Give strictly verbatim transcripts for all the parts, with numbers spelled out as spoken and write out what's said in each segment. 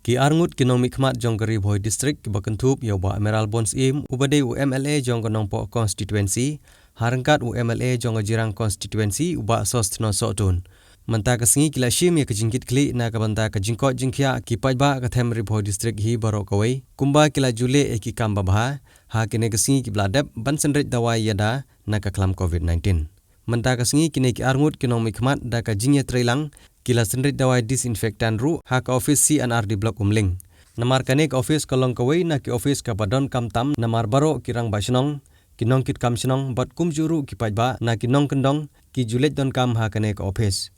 Ki arngut ki nongmihkhmat jong ka Ri Bhoi District kiba kynthup ïa u Bah Emerald Born Syiem uba dei u M L A jong ka Nongpoh Constituency, ha ryngkat u M L A jong ka Jirang Constituency u Bah Sosthenes Sohtun. Mynta ka sngi ki la shim ïa ka jingkitkhlieh na ka bynta ka jingkoit jingkhiah ki paidbah ka Them Ri Bhoi District hi baroh kawei, kumba ki la ju leh ïa ki kam babha ha kine ki sngi kiba la dep ban synreit dawai ïada na ka khlam covid nineteen. Mynta ka sngi kine ki arngut ki nongmihkhmat da ka jingïatreilang ki la synreit dawai disinfectant ruh ha ka office C and R D Block Umling. Namar kane ka office ka long kawei na ki office kaba donkam tam namar baroh ki rangbah shnong, ki nongkitkam shnong bad kumjuh ruh ki paidbah na ki nongkyndong ki ju leit donkam ha kane ka office.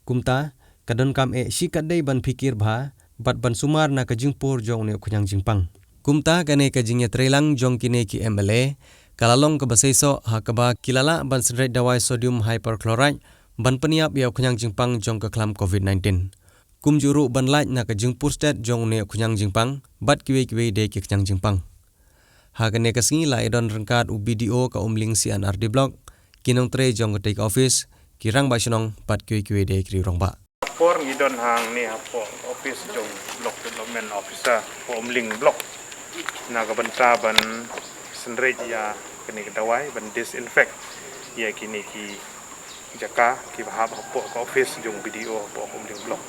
Kumta ka donkam eh shikatdei ban phikir bha bad ban sumar na ka jingpur jong une u khñiang jingpang. Kumta kane ka jingïatreilang jong kine ki M L A ka la long kaba seisoh ha kaba ki la lah ban synreit dawai sodium hypochlorite ban pynïap ïa u khñiang jingpang jong ka khlam covid nineteen. Kumjuh ruh ban lait na ka jingpurstet jong une u khñiang jingpang bad kiwei kiwei de ki khñiang jingpang. Ha kane ka sngi la ïadon ryngkat u B D O ka Umling C and R D Block, ki nongtrei jong katei ka office, ki rangbah shnong bad kiwei kiwei de ki riew rangbah. Por ngi don hangne hapoh office jong Block Development Officer hapoh Umling Block na ka bynta ban synreit ïa kane ka dawai ban disinfect ïa kine ki jaka kiba hap hapoh ka office jong B D O hapoh Umling Block.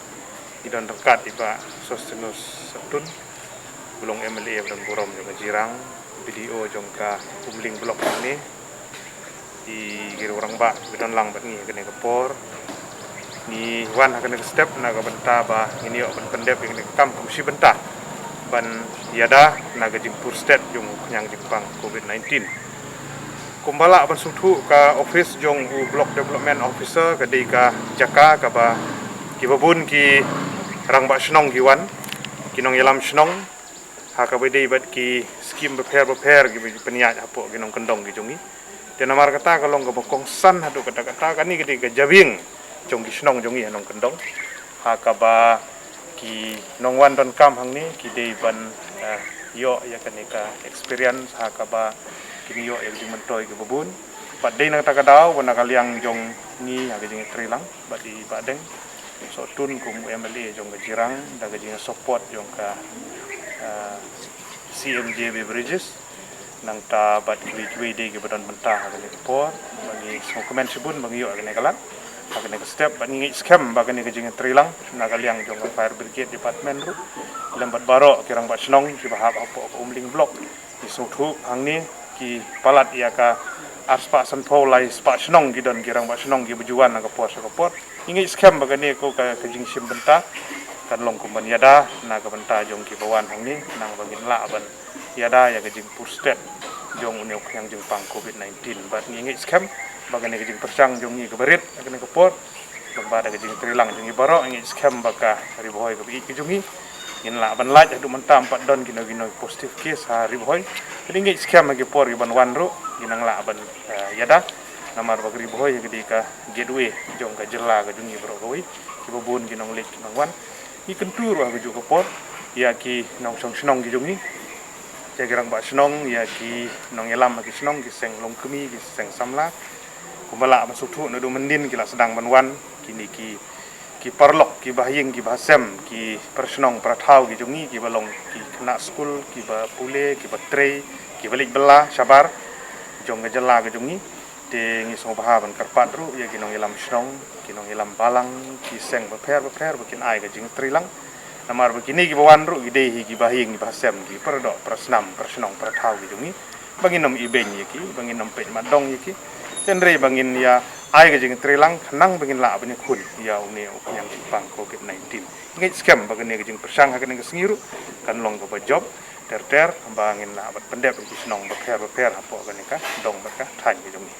Ngi don ryngkat i Bah Sosthenes Sohtun, u long M L A ba don burom jong ka Jirang, B D O jong ka Umling Block hangne, i ki riew rangbah kiba don lang bad ngi ha kane ka por. Ngi wan ha kane ka step na ka bynta ba ngin ïoh ban pyndep ïa kane ka kam kum shi bynta ban ïada na ka jingpurstet jong u khñiang jingpang covid nineteen. Kumba lah ban sngewthuh, ka office jong u Block Development Officer ka dei ka jaka kaba kiba bun ki rangbah shnong ki wan, ki nongïalam shnong, ha kaba dei bad ki skim bapher bapher kiba pynïaid hapoh ki nongkyndong ki jong ngi. Te namar kata ka long kaba kongsan haduh katta katta, kane ka dei ka jabieng jong ki shnong jong ngi ha nongkyndong, ha kaba ki nongwan donkam hangne ki dei ban, eh, ïoh ïa kane ka experience ha kaba kin ïoh ïa ka jingmyntoi kiba bun. Bad dei na kata ka daw ba na ka liang jong ngi ha ka jingïatreilang bad i Bah Deng Sohtun kum u M L A jong ka Jirang da ka jingsupport jong ka, eh, C M J Beverages, nangta bad kiwei kiwei de kiba don bynta ha kane ka por. Ba ngi sngewkmen shibun ba ngi ïoh ïa kane ka lad ha kane ka step, bad ngi ngeit skhem ba kane ka jingïatreilang na ka liang jong ka Fire Brigade Department ruh lem bad baroh ki rangbah shnong kiba hap hapoh ka Umling Block. Ngi sngewthuh hangne ki palat ïa ka arspah sanphew laispah shnong ki don, ki rangbah shnong kiba ju wan na ka por sha ka por. Ngi ngeit skhem ba kane ka, ka jingshim bynta kan long kum ban ïada na ka bynta jong kiba wan hangne, khnang ba ngin lah ban ïada ïa ka jingpurstet jong une u khñiang jingpang covid nineteen. Bad ngi ngeit skhem ba kane ka jingpyrshang jong ngi kaba rit ha kane ka por, lyngba da ka jingïatreilang jong ngi baroh, ngi ngeit skhem ba ka Ri Bhoi kaba ïeit ka jong ngi, ngin lah ban lait. Haduh mynta ym pat don kino kino positive case ha Ri Bhoi. Te ngi ngeit skhem ha ki por kiban wan ruh ngin nang lah ban, eh, ïada. Namar ba ka Ri Bhoi ka dei ka gateway jong ka jylla ka jong ngi baroh kawei. Kiba bun ki nongleit ki nongwan. Ngi kyntu ruh ha kajuh ka por ïa ki nongshong shnong ki jong ngi, ïa ki rangbah shnong, ïa ki nongïalam ha ki shnong, ki seng longkmie, ki seng samla. Kumba lah ban sngewthuh, naduh mynnin ki la sdang ban wan, kine ki, ki paralok, ki bahaïing, ki bahasem, ki parashnong parathaw ki jong ngi, kiba long ki khynnah skul, kiba pule, kiba trei, kiba leit bylla shabar jong ka jylla ka jong ngi. Te ngi sngewbha ban kyrpad ruh ïa ki nongïalam shnong, ki nongïalam balang, ki seng bapher bapher ba kin ai ka jingtreilang. Namar ba kine kiba wan ruh ki dei hi ki bahaïing, ki bahasem, ki paradoh, parasnam, parashnong, parathaw ki jong ngi. Ba ngin ym ibeiñ ïa ki, ba ngin ym peit mat dong ïa ki. Hynrei ba ngin ïa ai ka jingtreilang khnang ba ngin lah ban ïakhun ïa une u khñiang jingpang covid nineteen. Ngeit skhem ba kane ka jingpyrshang ha kane ka sngi ruh kan long kaba jop ter ter, ba ngin lah ban pyndep ïa ki shnong bapher bapher hapoh kane ka dong bad ka thaiñ ka jong ngi.